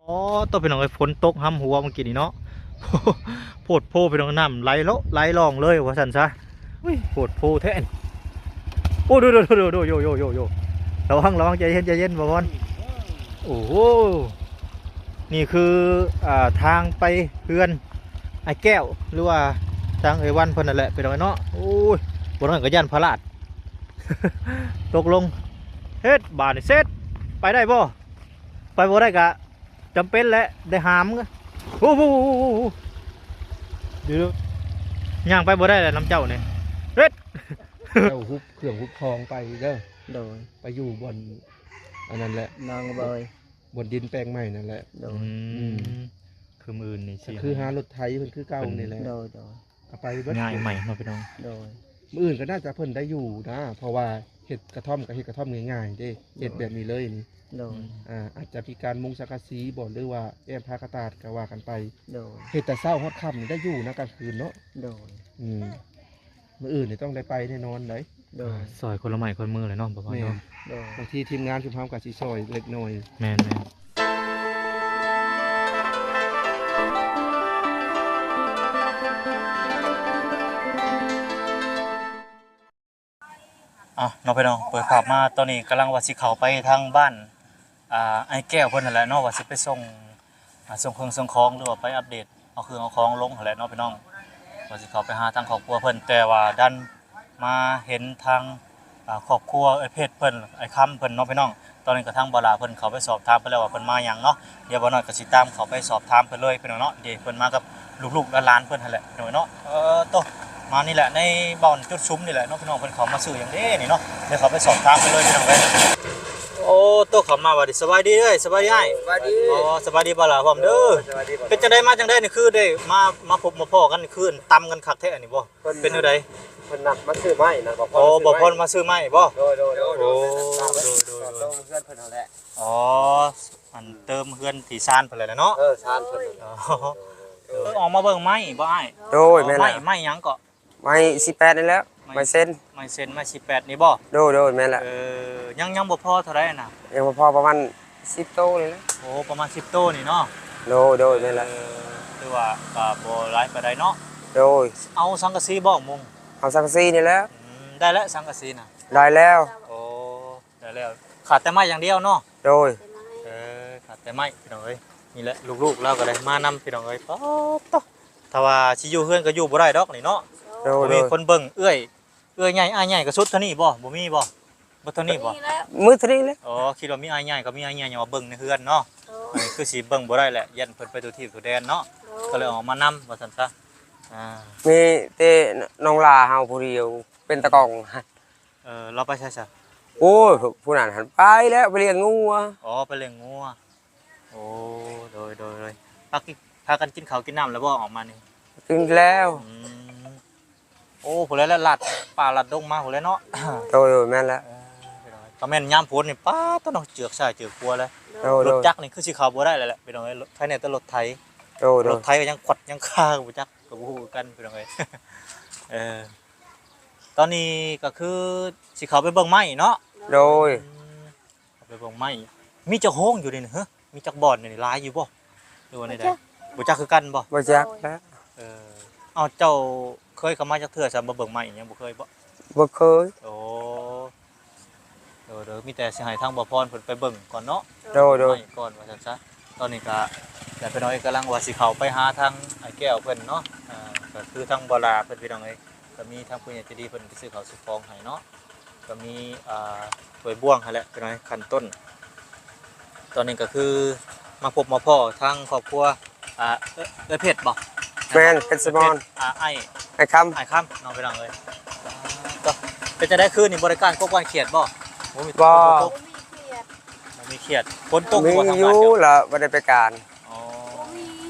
ອໍ ໂຕ ພີ່ນ້ອງເອີຍ ຝົນຕົກຫຳຫົວເມື່ອກີ້ນີ້ເນາະ ໂພດໂພ ພີ່ນ້ອງ ນ້ຳໄຫຼເລາະໄຫຼລ່ອງເລີຍວ່າຊັ້ນຊະ. ອຸ້ຍ ໂພດໂພແທ້. ໂອ້ ໂດໆໆ ລະວັງ ລະວັງ ໃຈເຢັນ ໃຈເຢັນ ບ່າວພອນ. ໂອ້ໂຫ ນີ້ຄື ອ່າ ທາງໄປເຮືອນອ້າຍແກ້ວ ຫຼືວ່າທາງເອື້ອຍວັນເພິ່ນນັ້ນແຫຼະ ພີ່ນ້ອງເນາະ. ໂອ້ຍ ບໍ່ນັ້ນກໍຢ້ານພະລາດ. ຕົກລົງ ເຮັດ ບາດນີ້ເສັດ ໄປໄດ້ບໍ່? ໄປບໍ່ໄດ້ກະ ຈຳເປັນແຫຼະ ໄດ້ຫາມ. ໂອ້ໂຫ ດຽວ ຍ່າງໄປບໍ່ໄດ້ແຫຼະນຳເຈົ້ານີ້ ເຮັດ ເຈົ້າຮຸບເຄື່ອງຮຸບຂອງໄປເດີ. ໂດຍ ໄປຢູ່ບ່ອນອັນນັ້ນແຫຼະ ນາງເບີຍ ບ່ອນດິນແປງໃໝ່ນັ້ນແຫຼະ. ໂດຍ ອືມ ອືມ ຄືມື້ອື່ນນີ້ຊິ ຄືຫາລົດໄຖເພິ່ນຄືເກົ່ານີ້ແຫຼະ. ໂດຍ ໂດຍ ກໍໄປເບິດ ຍ້າຍໃໝ່ເນາະ ພີ່ນ້ອງ. ໂດຍ ມື້ອື່ນກໍໜ້າຈະເພິ່ນໄດ້ຢູ່ນະ ເພາະວ່າເຮັດກະທ່ອມກໍເຮັດກະທ່ອມງ່າຍໆເດ້ ເຮັດແບບນີ້ເລີຍນີ້. ໂດຍ ອ່າ ອາດຈະມີການມຸງສັງກະສີບໍ ຫຼືວ່າແອ້ມຜ້າກະຕາດກໍວ່າກັນໄປ. ໂດຍ ເຮັດແຕ່ເຊົ້າຮອດຄ່ຳນີ້ໄດ້ຢູ່ນະກາງຄືນເນາະ. ໂດຍ ອືມ ມື້ອື່ນນີ້ຕ້ອງໄດ້ໄປແນ່ນອນເດ້. ໂດຍ ຊ່ອຍຄົນລະໄມ້ຄົນມືແຫຼະເນາະ ບໍ່ວ່າເນາະ. ແມ່ນ ໂດຍ ບາງທີທີມງານຊຸມເຮົາກໍຊິຊ່ອຍເລັກນ້ອຍ. ແມ່ນໆ. ອ່ະ ເນາະ ພີ່ນ້ອງ ເປີດພາບມາຕອນນີ້ກຳລັງວ່າຊິເຂົ້າໄປທາງບ້ານ ອ່າ ອ້າຍແກ້ວເພິ່ນຫັ້ນແຫຼະເນາະ ວ່າຊິໄປສົ່ງ ອ່າ ສົ່ງເຄື່ອງສົ່ງຂອງ ຫຼືວ່າໄປອັບເດດເອົາເຄື່ອງເອົາຂອງລົງຫັ້ນແຫຼະເນາະ ພີ່ນ້ອງ. ວ່າຊິເຂົ້າໄປຫາທາງຄອບຄົວເພິ່ນ ແຕ່ວ່າດັນມາເຫັນທາງ ອ່າ ຄອບຄົວເອື້ອຍເພັດເພິ່ນ ອ້າຍຄຳເພິ່ນເນາະ ພີ່ນ້ອງ. ຕອນນີ້ກໍທາງບ່າວຫຼ້າເພິ່ນເຂົ້າໄປສອບຖາມເພິ່ນແລ້ວວ່າເພິ່ນມາຫຍັງເນາະ. ດຽວບ່າວນ້ອຍກໍຊິຕາມເຂົ້າໄປສອບຖາມເພິ່ນເລີຍ ພີ່ນ້ອງເນາະ. ເດ ເພິ່ນມາກັບລູກໆຫຼານໆເພິ່ນຫັ້ນແຫຼະ ພີ່ນ້ອງເນາະ. ເອີ ໂຕ ມານີ້ແຫຼະ ໃນບ່ອນຈຸດຊຸມນີ້ແຫຼະເນາະ ພີ່ນ້ອງ. ເພິ່ນເຂົ້າມາຊື້ຫຍັງເດນີ້ເນາະ ດຽວເຂົ້າໄປສອບຖາມເພິ່ນເລີຍ ພີ່ນ້ອງເອີຍ. ໂອ້ ໂຕ ເຂົ້າມາຫວັດດີ ສະບາຍດີເອີຍ ສະບາຍດີອ້າຍ. ສະບາຍດີ ອໍ ສະບາຍດີບ່າວຫຼ້າພ້ອມເດີ. ເປັນຈັ່ງໃດ ມາຈັ່ງໃດນີ້ ຄືໄດ້ມາ ມາພົບມາພໍ້ກັນ ຄືຕຳກັນຄັກແທ້ນີ້ບໍ່? ເປັນແນວໃດ? ເພິ່ນນັດມາຊື້ໄມ້ນະ ບໍ່ພໍ ອໍ ບໍ່ພໍມາຊື້ໄມ້ບໍ່? ໂດຍໆ ໂດຍ ໂດຍ ໂດຍ ເຕີມເຮືອນເພິ່ນຫັ້ນແຫຼະ. ອໍ ອັນເຕີມເຮືອນທີ່ຊານເພິ່ນແຫຼະເນາະ. ເອີ ຊານເພິ່ນ. ອໍ ເອີ ອອກມາເບິ່ງໄມ້ບໍ່ອ້າຍ? ໂດຍ ແມ່ນແຫຼະ. ໄມ້ ໄມ້ຫຍັງເກາະ? ໄມ້ສີ່ແປດນີ້ແຫຼະ ໄມ້ເຊັນ ໄມ້ເຊັນ ໄມ້ສີ່ແປດນີ້ບໍ່? ໂດຍ ໂດຍ ແມ່ນແຫຼະ. ເອີ ຍັງ ຍັງບໍ່ພໍເທົ່າໃດນະ? ຍັງບໍ່ພໍປະມານສິບໂຕນີ້ແຫຼະ. ໂອ້ ປະມານສິບໂຕນີ້ເນາະ. ໂດຍ ໂດຍ ແມ່ນແຫຼະ. ເອີ ຖືວ່າກໍບໍ່ຫຼາຍປານໃດເນາະ. ໂດຍ ເອົາສັງກະສີບໍ່ມຸງ? ເອົາສັງກະສີນີ້ແຫຼະ. ອືມ ໄດ້ແລ້ວສັງກະສີນະ? ໄດ້ແລ້ວ. ໂອ້ ໄດ້ແລ້ວ ຂາດແຕ່ໄມ້ຢ່າງດຽວເນາະ? ໂດຍ ເອີ ຂາດແຕ່ໄມ້ ພີ່ນ້ອງເອີຍ. ນີ້ແຫຼະ ລູກໆລາວກໍໄດ້ມານຳ ພີ່ນ້ອງເອີຍ. ປາດໂທ້ ຖ້າວ່າຊິຢູ່ເຮືອນກໍຢູ່ບໍ່ໄດ້ດອກນີ້ເນາະ. ໂດຍ ບໍ່ມີຄົນເບິ່ງ. ເອື້ອຍ ເອື້ອຍໃຫຍ່ ອ້າຍໃຫຍ່ກໍສຸດເທົ່ານີ້ບໍ່? ບໍ່ມີບໍ່? ເບິດເທົ່ານີ້ບໍ່? ໝົດເທົ່ານີ້ແຫຼະ. ອໍ ຄິດວ່າມີອ້າຍໃຫຍ່ ກໍມີອ້າຍໃຫຍ່ຫຍັງວ່າເບິ່ງໃນເຮືອນເນາະ. ໂດຍ ອັນນີ້ຄືຊິເບິ່ງບໍ່ໄດ້ແຫຼະ ຢ້ານເພິ່ນໄປທົ່ວທີບທົ່ວແດນເນາະ. ໂດຍ ກໍເລີຍເອົາມານຳວ່າຊັ້ນຊະ. ອ່າ ມີແຕ່ນ້ອງຫຼ້າເຮົາຜູ້ດຽວເປັນຕາກ້ອງ. ເອີ ລາວໄປໃສຊະ? ໂອ້ຍ ຜູ້ນັ້ນຫັ້ນໄປແລ້ວ ໄປລ້ຽງງົວ. ອໍ ໄປລ້ຽງງົວ. ໂອ້ ໂດຍ ໂດຍ ໂດຍ. ພາ ພາກັນກິນເຂົ້າກິນນ້ຳແລ້ວບໍ່ ອອກມານີ້? ກິນແລ້ວ. ອືມ ໂອ້ ຜູ້ໃດລະລັດປ່າລັດດົງມາຜູ້ໃດເນາະ. ໂດຍ ໂດຍ ແມ່ນແລ້ວ. ເອີ ກໍແມ່ນຍາມຝົນນີ້ ປາດໂທ້ເນາະ ເຈືອກຊ້າຍເຈືອກຂວາແລ້ວ. ໂດຍ ໂດຍ ລົດຈັກນີ້ຄືຊິເຂົ້າບໍ່ໄດ້ແລ້ວແຫຼະ ພີ່ນ້ອງເອີຍ. ໃຜແນ່ແຕ່ລົດໄຖ. ໂດຍ ໂດຍ ລົດໄຖກໍຍັງຂວັດຍັງຄາບໍ່ຈັກ ກໍບໍ່ຮູ້ຄືກັນ ພີ່ນ້ອງເອີຍ. ເອີ ຕອນນີ້ກໍຄືຊິເຂົ້າໄປເບິ່ງໄມ້ເນາະ. ໂດຍ ອືມ ເຂົ້າໄປເບິ່ງໄມ້. ມີຈັກໂຮງຢູ່ນີ້ນະ? ເຮີ ມີຈັກບ່ອນຢູ່ນີ້? ຫຼາຍຢູ່ບໍ່ ຫຼືວ່າແນວໃດ? ບໍ່ຈັກ ບໍ່ຈັກຄືກັນບໍ່? ບໍ່ຈັກແລ້ວ. ເອີ ເອົ້າ ເຈົ້າເຄີຍເຂົ້າມາຈັກເທື່ອຊະ ມາເບິ່ງໄມ້ຫຍັງ ບໍ່ເຄີຍບໍ່? ບໍ່ເຄີຍ. ໂອ້ ໂດຍ ໂດຍ ມີແຕ່ຊິໃຫ້ທາງບ່າວພອນເພິ່ນໄປເບິ່ງກ່ອນເນາະ. ໂດຍ ໂດຍ ໄມ້ກ່ອນວ່າຊັ້ນຊະ. ຕອນນີ້ກະ ແຕ່ພີ່ນ້ອງເອີຍ ກຳລັງວ່າຊິເຂົ້າໄປຫາທາງອ້າຍແກ້ວເພິ່ນເນາະ. ອ່າ ກໍຄືທາງບ່າວຫຼ້າເພິ່ນ ພີ່ນ້ອງເອີຍ ກໍມີທາງຜູ້ໃຫຍ່ໃຈດີເພິ່ນໄປຊື້ເຂົ້າຊື້ຂອງໃຫ້ເນາະ. ກໍມີ ອ່າ ຖ້ວຍບ່ວງຫັ້ນແຫຼະ ພີ່ນ້ອງເອີຍ ຂັ້ນຕົ້ນ. ຕອນນີ້ກໍຄືມາພົບມາພໍ້ທາງຄອບຄົວ ອ່າ ເອື້ອຍ ເອື້ອຍເພັດບໍ່? ແມ່ນ ເພັດສະໝອນ. ອ່າ ອ້າຍ ອ້າຍຄຳ ອ້າຍຄຳເນາະ ພີ່ນ້ອງເອີຍ. ກໍເປັນຈັ່ງໃດຄືນນີ້ ບໍ່ໄດ້ກ້ານກົບກ້ານຂຽດບໍ່? ບໍ່ມີ ບໍ່ ບໍ່ມີຂຽດ. ບໍ່ມີຂຽດ. ຝົນຕົກບໍ່ທາງບ້ານເຈົ້າ? ມີຢູ່ລະ ບໍ່ໄດ້ໄປກ້ານ. ອໍ ບໍ່ມີ.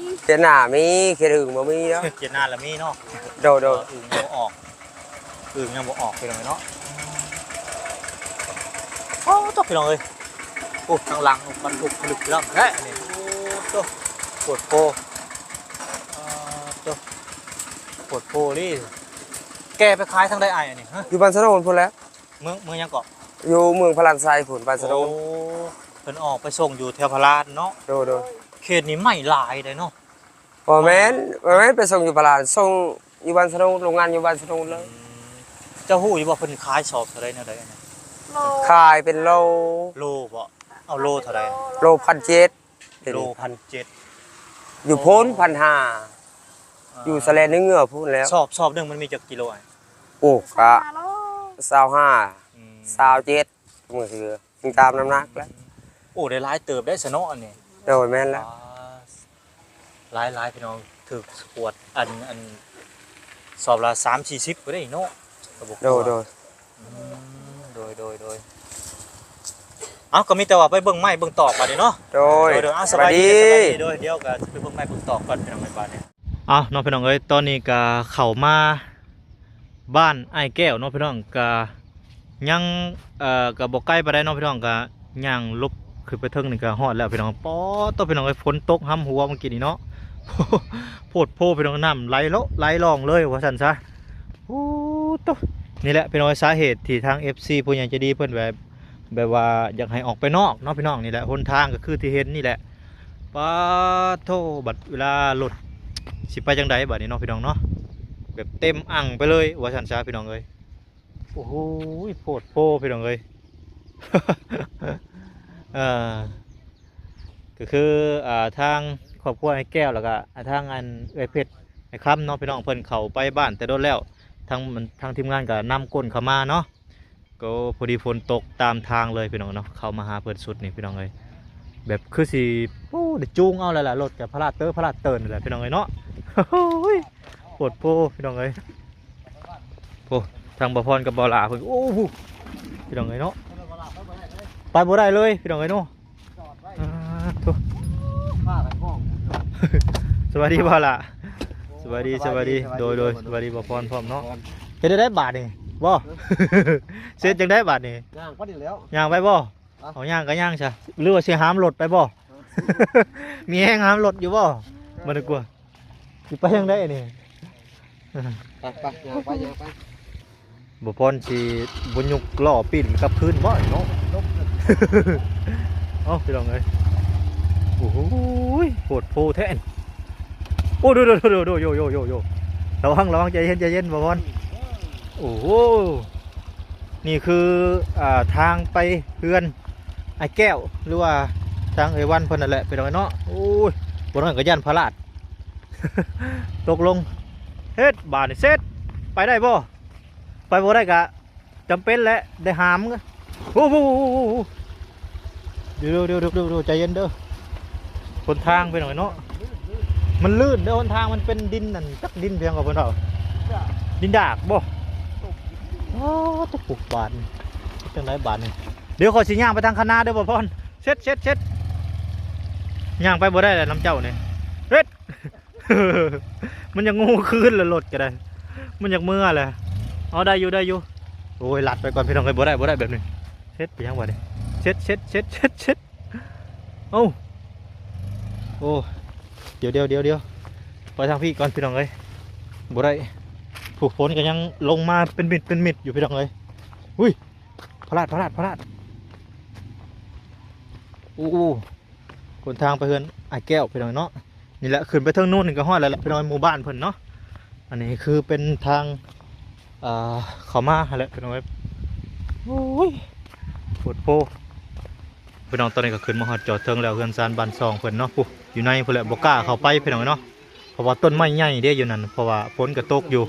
ຂຽດໜ້າມີ ຂຽດອຶ່ງບໍ່ມີດອກ. ຂຽດໜ້າລະມີເນາະ. ໂດຍ ໂດຍ ອຶ່ງຍັງບໍ່ອອກ ອຶ່ງຍັງບໍ່ອອກ ພີ່ນ້ອງເນາະ. ໂອ້ ຕົກ ພີ່ນ້ອງເອີຍ. ໂອ້ ທາງຫຼັງບັນທຸກຜະລຶກລຳແທ້ນີ້. ໂອ້ ໂຕ ໂພດໂພ ໂຕ ໂພດໂພລີ. ແກ່ໄປຂາຍທາງໃດອ້າຍອັນນີ້? ຢູ່ບ້ານສະໂນນພຸ້ນແຫຼະ. ເມືອງ ເມືອງຫຍັງເກາະ? ຢູ່ເມືອງພະລານໄຊພຸ້ນ ບ້ານສະໂນນ. ໂອ້ ເພິ່ນອອກໄປສົ່ງຢູ່ແຖວພະລານເນາະ. ໂດຍ ໂດຍ. ເຂ ເຂດນີ້ໄມ້ຫຼາຍເດ້ເນາະ. ບໍ່ແມ່ນ ບໍ່ແມ່ນໄປສົ່ງຢູ່ພາລາ ສົ່ງຢູ່ບ້ານສະໜຸ ໂຮງງານຢູ່ບ້ານສະໜຸເລີຍ. ເຈົ້າຮູ້ຢູ່ບໍ່ ເພິ່ນຂາຍສອບເທົ່າໃດແນວໃດອັນນີ້? ຂາຍເປັນໂລ. ໂລບໍ່? ເອົາໂລເທົ່າໃດ? ໂລພັນເຈັດ. ໂລພັນເຈັດ ຢູ່ພຸ້ນພັນຫ້າ ຢູ່ສະແລເໜືອພຸ້ນແລ້ວ. ສອບ ສອບໜຶ່ງມັນມີຈັກກິໂລອ້າຍ? ໂອ້ ກະຊາວຫ້າ ອືມ ຊາວເຈັດ ມື້ຄື ອີງຕາມນ້ຳໜັກແຫຼະ. ໂອ້ ໄດ້ຫຼາຍເຕີບໄດ້ຊະເນາະອັນນີ້. ໂດຍ ແມ່ນແລ້ວ. ຫຼາຍໆ ພີ່ນ້ອງ ຖືກກວດອັນ ອັນ ສອບລະສາມສີ່ສິບພຸ້ນເດ້ເນາະ. ໂດຍ ໂດຍ ອືມ ໂດຍ ໂດຍ ໂດຍ. ເອົ້າ ກໍມີແຕ່ວ່າໄປເບິ່ງໄມ້ເບິ່ງຕອກບາດນີ້ເນາະ. ໂດຍ ໂດຍ ໂດຍ. ເອົ້າ ສະບາຍດີ ສະບາຍດີ ສະບາຍດີ. ໂດຍ ດຽວກໍຊິໄປເບິ່ງໄມ້ເບິ່ງຕອກກ່ອນ ພີ່ນ້ອງເອີຍ ບາດນີ້. ເອົ້າ ເນາະ ພີ່ນ້ອງເອີຍ ຕອນນີ້ກໍເຂົ້າມາ ບ້ານອ້າຍແກ້ວເນາະ ພີ່ນ້ອງ. ກະຍັງ ເອີ ກະບໍ່ໄກປານໃດເນາະ ພີ່ນ້ອງ. ກະຍ່າງລົບຂຶ້ນໄປເທິງນີ້ກະຮອດແລ້ວ ພີ່ນ້ອງ. ປາດໂທ້ ພີ່ນ້ອງເອີຍ ຝົນຕົກຫຳຫົວເມື່ອກີ້ນີ້ເນາະ. ໂພດໂພ ພີ່ນ້ອງ ນ້ຳໄຫຼເລາະໄຫຼລ່ອງເລີຍ ວ່າຊັ້ນຊະ. ໂອ້ໂທ້ ນີ້ແຫຼະ ພີ່ນ້ອງເອີຍ ສາເຫດທີ່ທາງເອັຟຊີຜູ້ໃຫຍ່ໃຈດີເພິ່ນແບບ ແບບວ່າຢາກໃຫ້ອອກໄປນອກເນາະ ພີ່ນ້ອງ. ນີ້ແຫຼະ ຫົນທາງກໍຄືທີ່ເຫັນນີ້ແຫຼະ. ປາດໂທ້ ບັດເວລາລົດຊິໄປຈັ່ງໃດບາດນີ້ເນາະ ພີ່ນ້ອງເນາະ. ແບບເຕັມອ່າງໄປເລີຍ ວ່າຊັ້ນຊະ ພີ່ນ້ອງເອີຍ. ໂອ້ໂຫ ໂພດໂພ ພີ່ນ້ອງເອີຍ. ເອີ ກໍຄື ອ່າ ທາງຄອບຄົວອ້າຍແກ້ວ ແລ້ວກໍ ອ່າ ທາງອັນເອື້ອຍເພັດ ອ້າຍຄຳເນາະ ພີ່ນ້ອງ ເພິ່ນເຂົ້າໄປບ້ານແຕ່ດົນແລ້ວ. ທາງ ທາງທີມງານກໍນຳກົ້ນເຂົ້າມາເນາະ. ກໍພໍດີຝົນຕົກຕາມທາງເລີຍ ພີ່ນ້ອງເນາະ. ເຂົ້າມາຫາເພິ່ນສຸດນີ້ ພີ່ນ້ອງເອີຍ ແບບຄືຊິ ໂອ້ ໄດ້ຈູງເອົາແລ້ວລະ ລົດກໍພະລາດເຕີພະລາດເຕີນນີ້ແຫຼະ ພີ່ນ້ອງເອີຍເນາະ. ໂອ້ຍ ໂພດໂພ ພີ່ນ້ອງເອີຍ. ໂອ້ ທາງບ່າວພອນກັບບ່າວຫຼ້າເພິ່ນ ໂອ້ໂຫ ພີ່ນ້ອງເອີຍເນາະ ໄປບໍ່ໄດ້ເລີຍ ພີ່ນ້ອງເອີຍເນາະ. ອ່າ ໂທ້ ພາກັນຮ້ອງ. ສະບາຍດີບ່າວຫຼ້າ. ໂອ້ ສະບາຍດີ ສະບາຍດີ ສະບາຍດີ. ໂດຍ ໂດຍ ສະບາຍດີ ສະບາຍດີບ່າວພອນພ້ອມເນາະ. ເຮັດໄດ້ບາດນີ້ ບໍ່ ເອີ ເສັດຈັ່ງໃດບາດນີ້? ຍ່າງໄປນີ້ແຫຼ້ວ ຍ່າງໄປບໍ່? ເອົາ ເອົາ ຍ່າງກໍຍ່າງຊະ ຫຼືວ່າຊິຫາມລົດໄປບໍ່? ເອີ ມີແຮງຫາມລົດຢູ່ບໍ່? ເອີ ບໍ່ໄດ້ກົວ ຊິໄປທາງໃດນີ້? ໄປ ໄປ ຍ່າງໄປ ຍ່າງໄປ. ບ່າວພອນຊິບໍ່ຍົກລໍ້ປີ້ນກັບຄືນບໍ່ເນາະ? ເອົ້າ ພີ່ນ້ອງເອີຍ ໂອ້ໂຫ ໂພດໂພແທ້. ໂອ້ ໂດ ໂດ ໂດ ໂດ ໂຢ ໂຢ ໂຢ ໂຢ ລະວັງ ລະວັງ ໃຈເຢັນ ໃຈເຢັນ ບ່າວພອນ. ໂອ້ໂຫ ນີ້ຄື ອ່າ ທາງໄປເຮືອນອ້າຍແກ້ວ ຫຼືວ່າທາງເອື້ອຍວັນເພິ່ນນັ້ນແຫຼະ ພີ່ນ້ອງເນາະ. ໂອ້ຍ ບໍ່ນັ້ນກໍຢ້ານພະລາດ. ຕົກລົງ ເຮັດບາດນີ້ເສັດ ໄປໄດ້ບໍ່? ໄປບໍ່ໄດ້ກະຈຳເປັນແຫຼະ ໄດ້ຫາມ. ໂອ້ໂຫ ດຽວໆໆໆ ໃຈເຢັນເດີ. ຫົນທາງໄປໜ້ອຍເນາະ ມັນລື່ນເດີ ຫົນທາງມັນເປັນດິນນັ້ນ ຈັກດິນຫຍັງກໍເພິ່ນເວົ້າ ດິນດາກບໍ່? ໂອ້ ຕະປຸບບາດນີ້ ຈັ່ງໃດບາດນີ້? ດຽວຂ້ອຍຊິຍ່າງໄປທາງຄະນາເດີ ບ່າວພອນ. ເສັດ ເສັດ ເສັດ ຍ່າງໄປບໍ່ໄດ້ແລ້ວນຳເຈົ້ານີ້ ເຮັດ. ມັນຍັງງູຄືນລະ ລົດກໍໄດ້ ມັນຢາກເມືອແຫຼະ. ເອົາ ໄດ້ຢູ່ ໄດ້ຢູ່. ໂອ້ຍ ລັດໄປກ່ອນພີ່ນ້ອງເອີຍ ບໍ່ໄດ້ ບໍ່ໄດ້ແບບນີ້. ເຮັດໄປຫຍັງບາດນີ້? ເຊັດ ເຊັດ ເຊັດ ເຊັດ ເຊັດ. ເອົ້າ ໂອ້ ດຽວ ດຽວ ດຽວ ດຽວ ໄປທາງພີ້ກ່ອນພີ່ນ້ອງເອີຍ ບໍ່ໄດ້. ຜູ້ ຝົນກໍຍັງລົງມາເປັນມິດ ເປັນມິດຢູ່ພີ່ນ້ອງເອີຍ. ອຸ້ຍ ພະລາດ ພະລາດ ພະລາດ. ໂອ້ ຫົນທາງໄປເຮືອນອ້າຍແກ້ວພີ່ນ້ອງເນາະ. ນີ້ແຫຼະ ຂຶ້ນໄປເທິງໂນ້ນນີ້ກໍຮອດແລ້ວແຫຼະພີ່ນ້ອງ ໝູ່ບ້ານເພິ່ນເນາະ. ອັນນີ້ຄືເປັນທາງ ເອີ ເຂົ້າມາຫັ້ນແຫຼະພີ່ນ້ອງເອີຍ. ໂອ້ຍ ໂພດໂພ. ພີ່ນ້ອງ ຕອນນີ້ກໍຂຶ້ນມາຮອດຈອດເທິງແລ້ວ ເຮືອນຊານບ້ານຊ່ອງເພິ່ນເນາະ. ພຸ້ນ ຢູ່ໃນພຸ້ນແຫຼະ ບໍ່ກ້າເຂົ້າໄປພີ່ນ້ອງເນາະ ເພາະວ່າຕົ້ນໄມ້ໃຫຍ່ເດ້ຢູ່ນັ້ນ ເພາະວ່າຝົນກໍຕົກຢູ່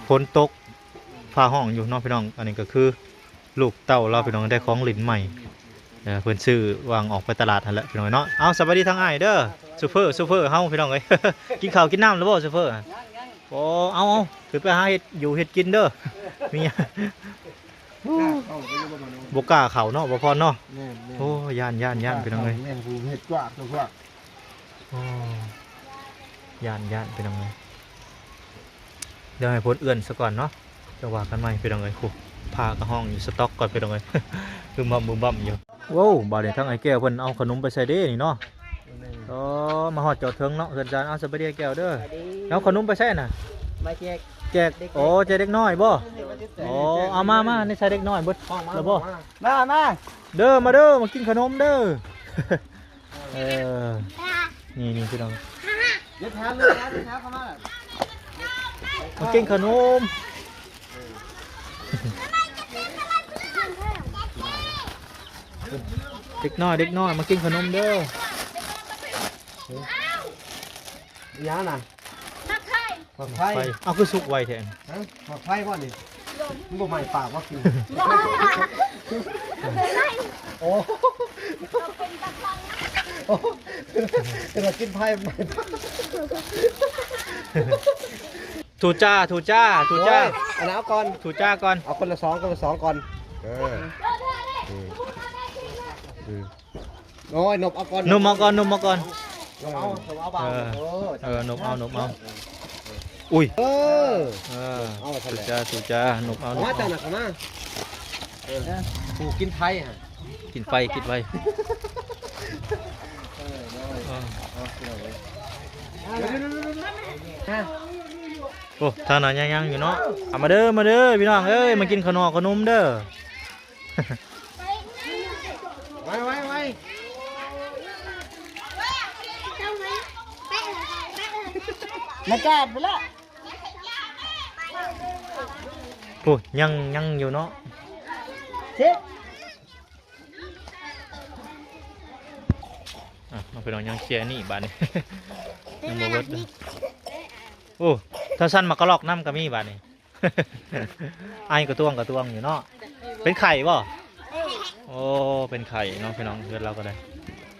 ຝົນຕົກ ຟ້າຮ້ອງຢູ່ເນາະພີ່ນ້ອງ. ອັນນີ້ກໍຄື ລູກເຕົ້າລາວພີ່ນ້ອງ ໄດ້ຂອງຫຼິ້ນໃໝ່ ເອີ ເພິ່ນຊື້ຫວ່າງອອກໄປຕະຫຼາດຫັ້ນແຫຼະພີ່ນ້ອງເນາະ. ເອົາ ສະບາຍດີທາງອ້າຍເດີ ໂຊເຟີ ໂຊເຟີເຮົາພີ່ນ້ອງເອີຍ. ກິນເຂົ້າກິນນ້ຳແລ້ວບໍ່ໂຊເຟີ? ໂອ້ ເອົາ ເອົາ ຂຶ້ນໄປຫາເຮັດຢູ່ເຮັດກິນເດີ. ມີ ບໍ່ກ້າເຂົ້າເນາະ ບໍ່ພອນເນາະ. ໂອ້ ຢ້ານ ຢ້ານ ຢ້ານພີ່ນ້ອງເອີຍ. ໂອ້ ຢ້ານ ຢ້ານພີ່ນ້ອງເອີຍ. ດຽວໃຫ້ພົ້ນເອື້ອນສາກ່ອນເນາະ ຈັ່ງວ່າກັນໃໝ່ພີ່ນ້ອງເອີຍ. ໂອ້ ຟ້າກໍຮ້ອງຢູ່ ສະຕັອກກ່ອນພີ່ນ້ອງເອີຍ. ບຶມບັ້ມບຶມບັ້ມຢູ່. ໂອ້ ບາດນີ້ທາງອ້າຍແກ້ວເພິ່ນເອົາຂະໜົມໄປໃສ່ເດ້ນີ້ເນາະ. ໂອ້ ມາຮອດຈອດເທິງເນາະ ເຮືອນຊານ. ເອົາ ສະບາຍດີອ້າຍແກ້ວເດີ. ສະບາຍດີ. ເອົາຂະໜົມໄປໃສ່ນະ? ມາແຈກ ແຈກເດັກນ້ອຍ. ໂອ້ ແຈກເດັກນ້ອຍບໍ່? ໂດຍ. ໂອ້ ເອົາມາ ມາ ໃນໃສ່ເດັກນ້ອຍເບິດແລ້ວບໍ່? ມາ ມາ ເດີ ມາເດີ ມາກິນຂະໜົມເດີ. ເອີ ເອີ ນີ້ໆ ພີ່ນ້ອງ ເດັດຂາເລີຍນະ ເດັດຂາເຂົ້າມາ ມາກິນຂະໜົມ ເດັກນ້ອຍ ເດັກນ້ອຍ ມາກິນຂະໜົມເດີ. ຫຍັງນະ? ໝາກໄຟ ໝາກໄຟ ເອົາ ຄືສຸກໄວແທ້? ຮະ? ໝາກໄຟບໍ່ນີ້? ມັນບໍ່ໄໝ້ປາກບໍ່ກິນ? ໂອ້ ໂອ້ ເວລາກິນໄຟໄໝ້ປາກ. ຖູຈາ ຖູຈາ ຖູຈາ ໂອ້ຍ ອັນນັ້ນເອົາກ່ອນ ຖູຈາກ່ອນ ເອົາຄົນລະສອງ ຄົນລະສອງກ່ອນ ເອີ ອືມ ອືມ. ໂອ້ຍ ນົບເອົາກ່ອນ ນົບເອົາກ່ອນ ນົບເອົາກ່ອນ ນົບເອົາ ນົບເອົາບາດ ເອີ ເອີ ນົບເອົາ ນົບເອົາ ອຸ້ຍ ເອີ ເອີ ເອົາຊັ້ນແຫຼະ ສູຈາ ສູຈາ ນົບເອົາ ນົບເອົາ ມາເຈົ້ານະ ເຂົ້າມາ ເອີ ຜູ້ກິນໄຟຫັ້ນ ກິນໄຟ ກິນໄຟ ເອີ ໂອ້ ທາງນັ້ນຍັງ ຍັງຢູ່ເນາະ ເອົາມາເດີ ມາເດີ ພີ່ນ້ອງເອີຍ ມາກິນຂະໜອມຂະໜົມເດີ. ໄວ ໄວ ໄວ ມາກາດພຸ້ນລະ ໂອ້ ຍັງ ຍັງຢູ່ເນາະ ເຊຟ ອ່ະ ນ້ອງພີ່ນ້ອງຍັງເຊຍນີ້ບາດນີ້ ຍັງບໍ່ເບິດ ໂອ້ ຖ້າຊັ້ນໝາກກະລອກນຳກໍມີບາດນີ້. ໄອກະຕວງກະຕວງຢູ່ເນາະ ເປັນໄຂ້ບໍ່? ໂອ້ ເປັນໄຂ້ເນາະພີ່ນ້ອງ ເຮືອນລາວກໍໄດ້